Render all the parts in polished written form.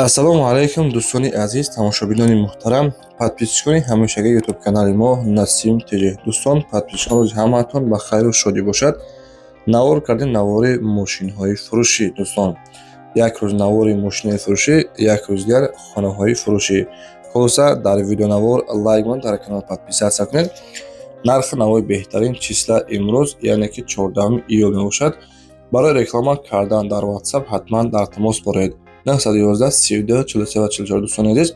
Ассалому алайкум, дӯстони азиз, тамошобинони муҳтарам, подписчикони ҳамешагии ютуб канали мо Насим ТЖ. Дӯстон, подписчикон, рӯзи ҳамаатон ба хайру шодӣ бошад. Навор кардем, навори мошинҳои фурӯшӣ, дӯстон. Як рӯз навори мошинаи фурӯшӣ, як рӯз дигар хонаҳои фурӯшӣ. Хулоса, дар видеонавор лайк монед, дар канал подписаться кунед. Нархи навои беҳтарин числа имрӯз, яъне ки 14 июл мебошад. Барои реклама кардан дар WhatsApp ҳатман дар тамос боред: 911 32 43 44. Дӯстони азиз,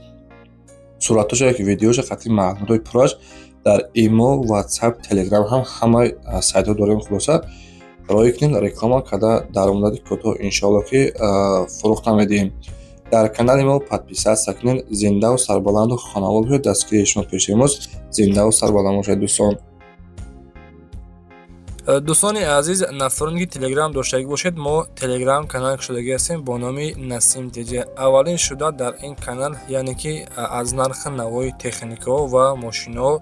суратҳоша яки видеоша қатъи маълумотҳои пурраш дар имо, WhatsApp, Telegram ҳам ҳамаи сайтҳо дорем. Хулоса, роӣ кунем, реклама карда, дар муддати кӯтоҳ, иншоалло, ки фурӯхта медиҳем. Дар канали мо подписаться кунед. Зиндаву сарбаланду хонавод бошед. Дастгирии шумо пеши мост. Зиндаву сарбаланд бошед, дӯстон. Дӯстони азиз, нафароне ки телеграм доштагӣ бошед, мо телеграм канал кушодагӣ ҳастем бо номи Насим ТЖ. Аввалин шуда дар ин канал, яъне ки аз нархи навои техникаҳо ва мошинаҳо,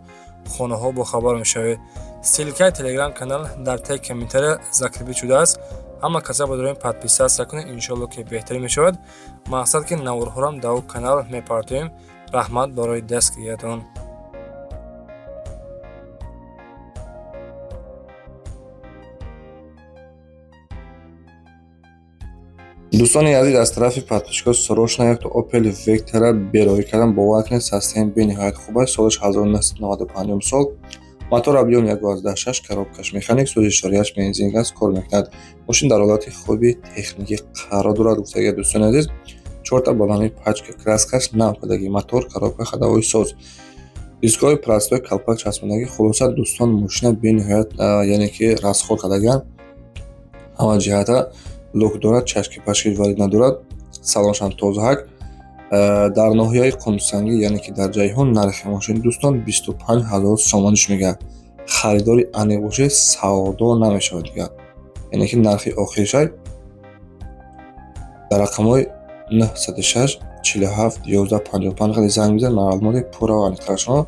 хонаҳо бохабар мешавед. Ссылкаи телеграм канал дар таи комментария закрепить шудааст. Ҳама каса ба подписаться кунед, иншоалло, ки беҳтарин мешавад. Мақсад, ки наворҳорам дар о канал мепартоем. Раҳмат барои дастгириятон. Дӯстони азиз, аз тарафи подписчикҳо срочно якто Opel Vectra бероӣ кардам. Бовар кунед, состояние бениҳоят хуб аст. Солаш 1995 сол, мотор объём 1,6, коробкаш механик, сӯзишвориаш бензин, газ кор мекунад. Мошин дар ҳолати хуби техникӣ қарор дорад, гуфтага. Дӯстони азиз, чорта баллони пачка, краскаш нав кардагӣ, мотор, коробка, ходовой соз, дискҳои простой, калпак часпондагӣ. Хулоса, дӯстон, мошина бениҳоят, яъне ки расход кардагиам, ҳама ҷиҳата люк дорад, чашки пашки варид надорад, салоншам тозаҳак. Дар ноҳияи Қумсангӣ, яъне ки дар Ҷайҳун, нархи мошин, дӯстон, 25 000 сомониш мегӯяд. Харидори аниқ бошед, савдо намешавад дигар, яъне ки нархи охиршай. Дар рақамҳои 906 47 11 55 қади занг бизанед, маълумоти пурра ва аниқтарашонро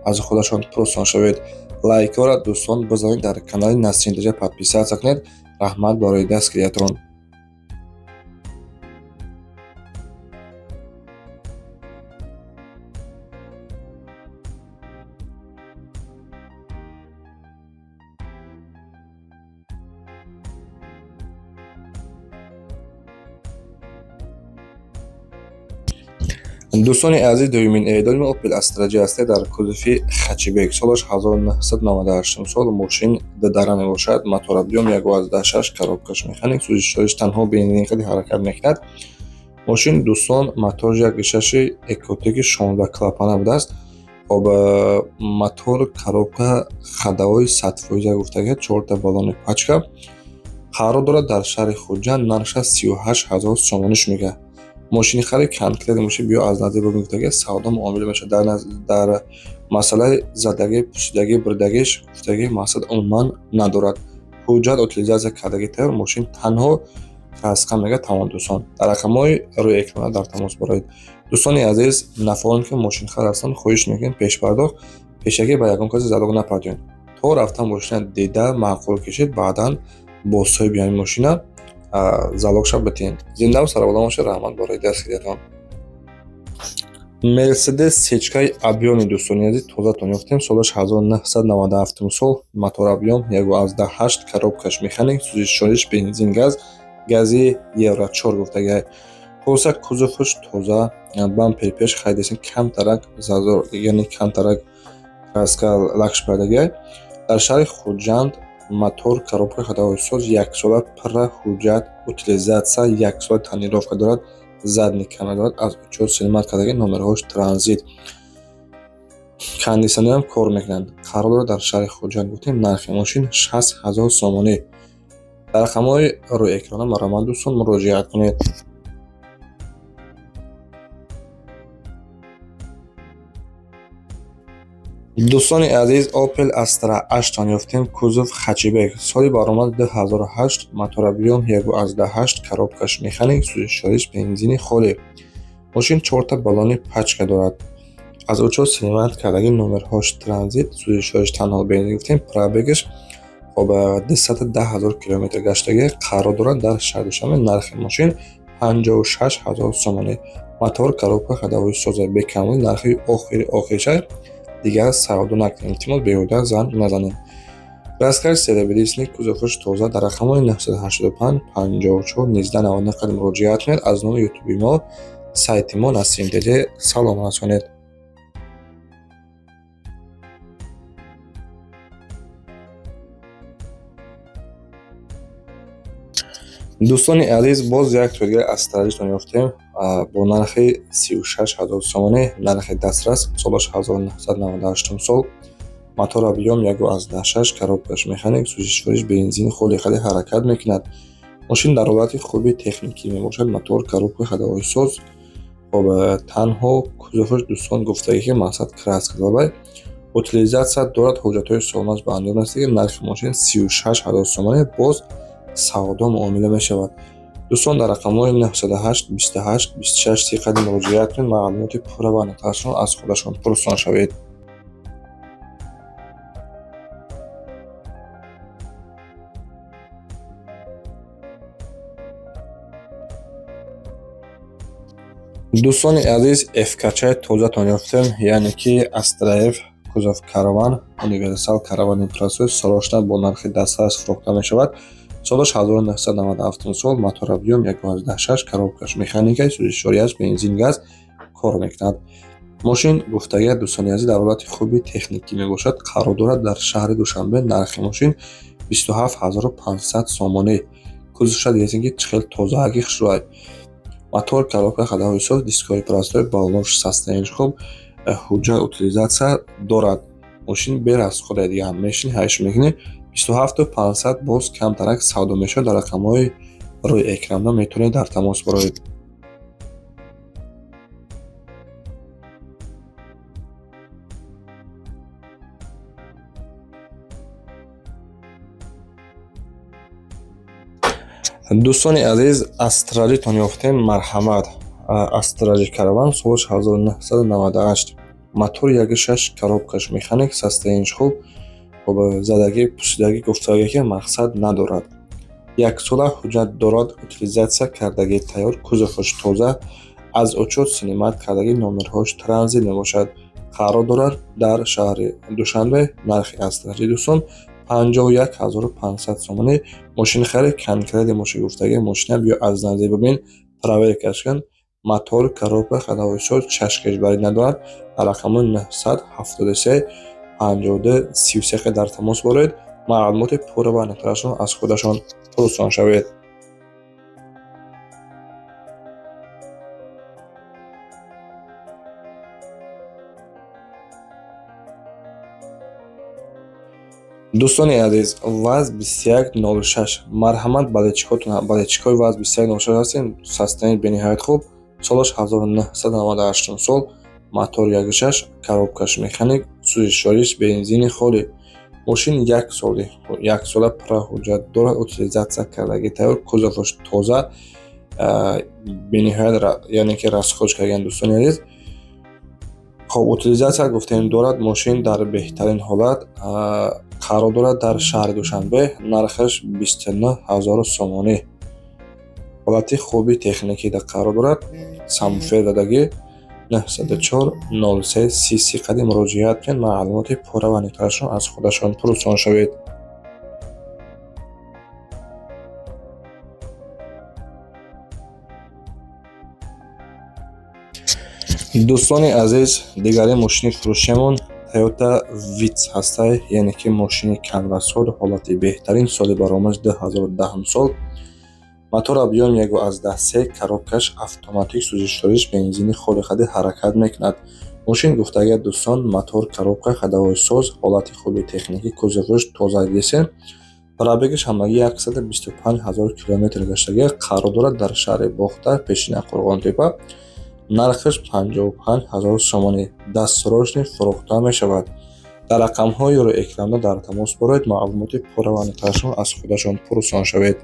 аз худашон пурсон шавед. Лайкҳоро, дӯстон, бизанед, дар канали Насрин ТЖ подписаться кунед. Раҳмат барои дастгириятон. Дӯстони азиз, дуюмин эъдоми Opel Astra J ҳасте дар кузови хэтчбек. Солаш 1998 сол, мошин дудара мебошад, мотор объём 1,6, коробкаш механик, сӯзишвориш танҳо бензин қади ҳаракат мекунад. Мошин, дӯстон, мотор 1,6 Ecotec, 16 клапана будааст. Хоб, мотор, коробка, ходовой 100% гуфтага, чорта баллони пачка. Қарор дорад дар шаҳри Хуҷанд, нархаш 38 000 сомониш мегӯяд. Мошини хари конкретно мошин биё, аз наздик бибин, гуфтага, савдо муомила мешавад. Дар масъалаи задагӣ, пусидагӣ, бурдагиш, гуфтагӣ, мақсад умуман надорад. Ҳуҷҷат, утилизация кардагӣ тайёр, мошин танҳо краска мега, тамом. Дӯстон, дар рақамҳои рӯи экрана дар тамос боред. Дӯстони азиз, нафароне ки мошинхар ҳастанд, хоҳиш мекунем, пешпардохт пешакӣ ба ягон касе залог напардоед. То рафтан мошина дида, маъқул кишед, баъдан бо соҳиби ҳамин мошина залогша битиҳем. Зиндаву сарбаланд бошед. Раҳмат барои дастгириятон. Мерседес сечкаи объёмный, дӯстони азиз, тозатон ёфтем. Солаш 1997 сол, мотор объём 1,8, коробкаш механик, сӯзишвориш бензин, газ, гази евро 4 гуфтагиай. Хулоса, кузоваш тоза, бампери пеш харидесем, камтарак зазор, яъне камтарак краска лакш кардагиай. Дар шаҳри Хуҷанд, мотор, коробка, ходовой соз, яксола пурра ҳуҷҷат, утилизация, яксола тонировка дорад, задний камера дорад, аз учёт снимать кардаги, номерҳош транзит, кондитсионерам кор мекунад. Қарор дорад дар шаҳри Хуҷанд, гуфтем, нархи мошин 60 000 сомонӣ. Дар рақамҳои рӯи экрана марҳамат, дӯстон, муроҷиат кунед. Дӯстони азиз, Opel Astra H-тон ёфтем, кузов хэтчбек, соли баромад 2008, мотор объём 1,8, коробкаш механик, сӯзишвориш бензини холӣ. Мошин чорта баллони пачка дорад, аз учёт снимать кардагӣ, номерҳош транзит, сӯзишвориш танҳо бензин гуфтем. Пробегаш, хоб, 210 000 километр гаштагӣ. Қарор дорад дар шаҳри Душанбе, нархи мошин 56 ҳазор сомонӣ. Мотор, коробка, ходовой соза, бекамоли нархи охири охирша дигар савдо накунед. Илтимос, беҳуда занг назанед. Раскаш серебряный, кузоваш тоза. Дар рақамҳои 985 54 19 99 қадим муроҷиат кунед. Аз номи ютуби мо, сайти мо Насим ТЖ салом расонед. Дӯстони азиз, боз як тӯи дигар Астражитон ёфтем бо нархи 36 ҳазор сомонӣ, нархи дастрас, солаш 1998 сол, мотор объём 1,6, коробкаш механик, сӯзишвориш бензин, холи хеле ҳаракат мекунад. Мошин дар ҳолати хуби техникӣ мебошад, мотор, коробка, ходовой соз. Хоб, танҳо кузоваш, дӯстон, гуфтагӣ ки мақсад краска дорад, утилизация дорад, ҳуҷҷатҳои солимаш ба анҷом расида. Нархи мошин 36 ҳазор сомонӣ, боз савдо муомила мешавад. Дӯстон, дар рақамҳои 908 28 26 30 қадим муроҷиат кунед, маълумоти пурра ва нотарсро аз худашон пурсон шавед. Дӯстони азиз, ФКчаи тозатон ёфтем, яъне ки Астра Ф, кузов караван, универсал каравани простой, срочно бо нархи дастрас фурӯхта мешавад. Солаш 1997 сол, мотор объём 1,6, коробкаш механика, сӯзишвориаш бензин, газ кор мекунад. Мошин, гуфтагия, дӯстони азиз, дар ҳолати хуби техникӣ мебошад, қарор дорад дар шаҳри Душанбе. Нархи мошин 27 500 сомонӣ. Кузовша дидем, ки чӣ хел тозааги хушрӯай. Мотор, коробка, ходовой соз, дискҳои простой, баллонш состояниш хуб, ҳуҷҷат, утилизация дорад. Мошин берасхода, дига ҳам мешини, ҳайш мекунӣ. 27 500, боз камтарак савдо мешавад. Дар рақамҳои рӯи экранда метавонед дар тамос бароед. Дӯстони азиз, Астражитон ёфтем, марҳамат. Астражи караван, солаш 1998, мотор 1,6, коробкаш механик, состояниш хуб. Хоб, задагӣ, пусидагӣ, гуфтагӣ ки мақсад надорад. Яксола ҳуҷҷат дорад, утилизация кардагӣ тайёр, кузоваш тоза, аз учёт снимать кардагӣ, номерҳош транзит мебошад. Қарор дорад дар шаҳри Душанбе. Нархи Астражи, дӯстон, 51 500 сомонӣ. Мошини хари конкретный мошин, гуфтагӣ мошина биё аз наздик бибин, проверкаш кун. Мотор, коробка, ходовой соз, чашкаш барӣ надорад. Дар рақамҳои 973 52 33 дар тамос боред, маълумоти пурра ва нотарашро аз худашон пурсон шавед. Дӯстони азиз, ВАЗ 2106, марҳамат. Болельщикотон, болельщикои ВАЗ 2106 ҳастем. Состояние бениҳоят хуб, солаш 1998 сол, мотор 1,6, коробкаш механик, сӯзишвориш бензини холӣ. Мошин яксола пурра ҳуҷҷат дорад, утилизация кардагӣ тайёр, кузоваш тоза, бениҳоят, яъне ки расход кардагиан, дӯстони азиз. Хоб, утилизация гуфтем дорад, мошин дар беҳтарин ҳолат, қарор дорад дар шаҳри Душанбе. Нархаш 29 000 сомонӣ. Ҳолати хуби техникида қарор дорад, самофер дадагӣ. 904 03 30 қадим муроҷиат кунед, маълумоти пурра ва нотарашро аз худашон пурсон шавед. Дӯстони азиз, дигари мошини фурӯшиамон Toyota Vitz ҳастай, яъне ки мошини камрасход, ҳолати беҳтарин, соли баромадаш 2010 сол, мотор объём 1,3, коробкаш автоматик, сӯзишвориш бензини, холи хади ҳаракат мекунад. Мошин, гуфтагия, дӯстон, мотор, коробка, ходовой соз, ҳолати хуби техникӣ, кузоваш тоза дидесен. Пробегаш ҳамагӣ 125 ҳазор километр гаштагӣ. Қарор дорад дар шаҳри Бохтар, пешина Қурғонтепа. Нархаш 55 ҳазор сомонӣ, дастсрочный фурӯхта мешавад. Дар рақамҳои рӯи экранда дар тамос боред, маълумоти пурра ва нотарашро аз худашон пурсон шавед.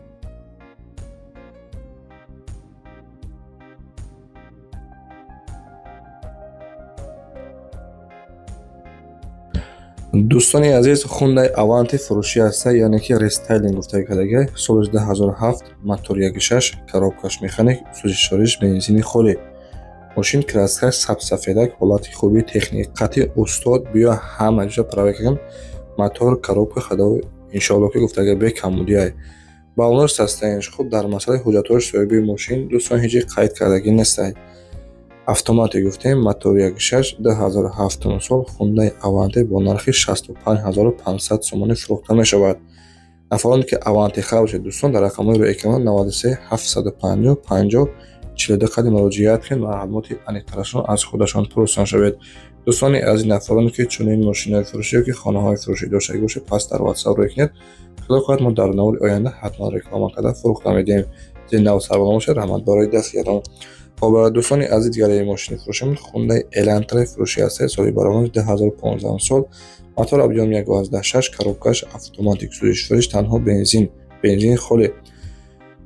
Дӯстони азиз, Hyundai Avante фурӯшӣ ҳаста, яъне ки рестайлинг гуфта кардагай. Соли 2007, мотор 1.6, коробкаш механик, сӯзишвориш бензини холӣ. Мошин краскаш сабзсафедак, ҳолати хуби техникӣ, қатъи устод биё ҳама ҷоша проверка кун. Мотор, коробка, ходовой иншоалло ки гуфтага бекамбудиай. Баллонаш состоянияш хуб, дар масъалаи ҳуҷҷатҳои соҳиби мошин дӯстон ҳеҷ қайд кардагӣ нестай. Автомате гуфтем, мотор 1.6, 2007 сол Hyundai Avante бо нархи 65 500 сомонӣ фурӯхта мешавад. Нафароне ки Avante хар бошед, дӯстон, дар рақамҳои рӯи экран 93 750 50 42 қадри муроҷиат кунед, маълумоти аниқтарашро аз худашон пурсон шавед. Дӯстони азиз, нафароне ки чунин мошинҳои фурӯшӣ ё ки хонаҳои фурӯшӣ доштагӣ бошед, пас дар WhatsApp рӯй кунед. Худо хоҳад, мо дар навори оянда ҳатман реклама карда фурӯхта медиҳем. Зиндаву сарбаланд бошед, раҳмат барои дастгиратон. Хоб, дӯстони азиз, дигари мошини фурӯшимон Hyundai Elantra фурӯшӣ ҳаста, соли баромадаш 2015 сол, мотор объём 1.6, коробкаш автоматик, сӯзишвориш танҳо бензин, бензини холӣ.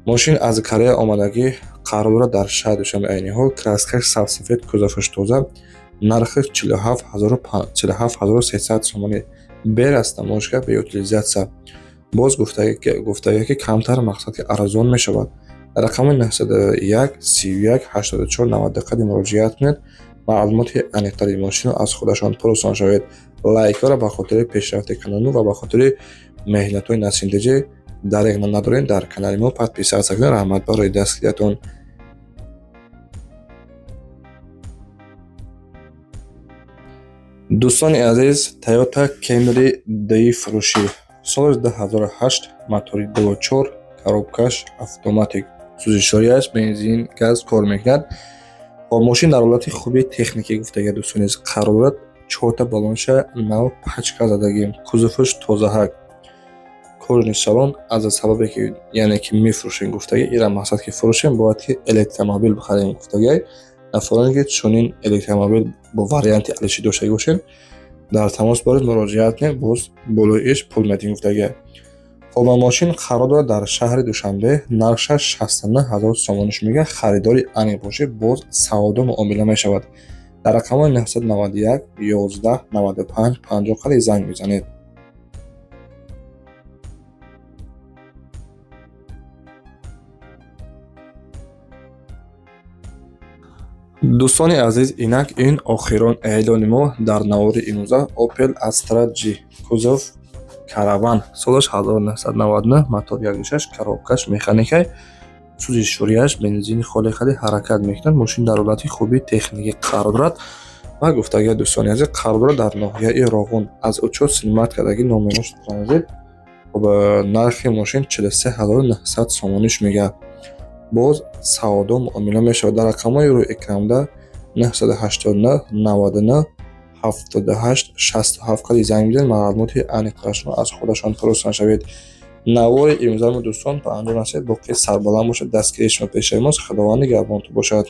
Мошин аз Корея омадагӣ, қарор дорад дар шаҳри Душанбе айни ҳол, краскаш сабзсафед, кузоваш тоза, нархаш 47 300 сомонӣ. Бе растаможка, бе утилизация. Боз гуфтага ки камтар, мақсад ки арзон мешавад. Дар рақами 901 31 84 90 қадри муроҷиат кунед, маълумоти аниқтари мошинро аз худашон пурсон шавед. Лайкҳоро ба хотири пешрафти канали ва ба хотири меҳнатҳои Насим ТЖ дареғ надорем, дар канали мо подписаться кунед. Раҳмат барои дастгириятон. Дӯстони азиз, Toyota Camry D фурӯшӣ, соли 2008, мотори 2.4, коробкаш автоматик, сӯзишвориаш бензин, газ кор мекунад. Хоб, мошин дар ҳолати хуби техникӣ гуфтага, дӯстони азиз, қарор дорад, чорта баллонша нав пачка задагӣ, кузоваш тозаҳак, кожаный салон. Аз сабабе ки яъне ки мефурӯшем гуфтагӣ, ира мақсад ки фурӯшем, бояд ки электромобил бихарем гуфтагай. Нафароне ки чунин электромобил бо варианти алиши доштагӣ бошед, дар тамос боред, муроҷиат кунед, боз болои иш пул медиҳем гуфтагай. Хоб, мошин қарор дорад дар шаҳри Душанбе, нархаш 69 000 сомониш мегӯяд. Харидори аниқ бошед, боз савдо муомила мешавад. Дар рақамҳои 991 11 95 50 қадри занг мезанед. Дӯстони азиз, инак ин охирон эълони мо дар навори имрӯза: Opel Astra G, кузов караван, солаш 1999, мотор 1.6, коробкаш механикай, сӯзишвориаш бензини холӣ, хади ҳаракат мекунад. Мошин дар ҳолати хуби техникӣ қарор дорад ва гуфтагиҳо, дӯстони азиз, қарор дорад дар ноҳияи Роғун, аз учёт снимать кардагӣ, номерош транзит. Хоб, нархи мошин 43 900 сомониш мегӯяд, боз савдо муомила мешавад. Дар рақамҳои рӯи экранда 989 99 78 67 қадри занг бизанед, маълумоти аниқтарашро аз худашон пурсон шавед. Навори имрӯзаи мо, дӯстон, ба анҷом расид. Боқӣ сарбаланд бошед, дастгирии шумо пешаи мост. Худованд нигаҳбонтон бошад.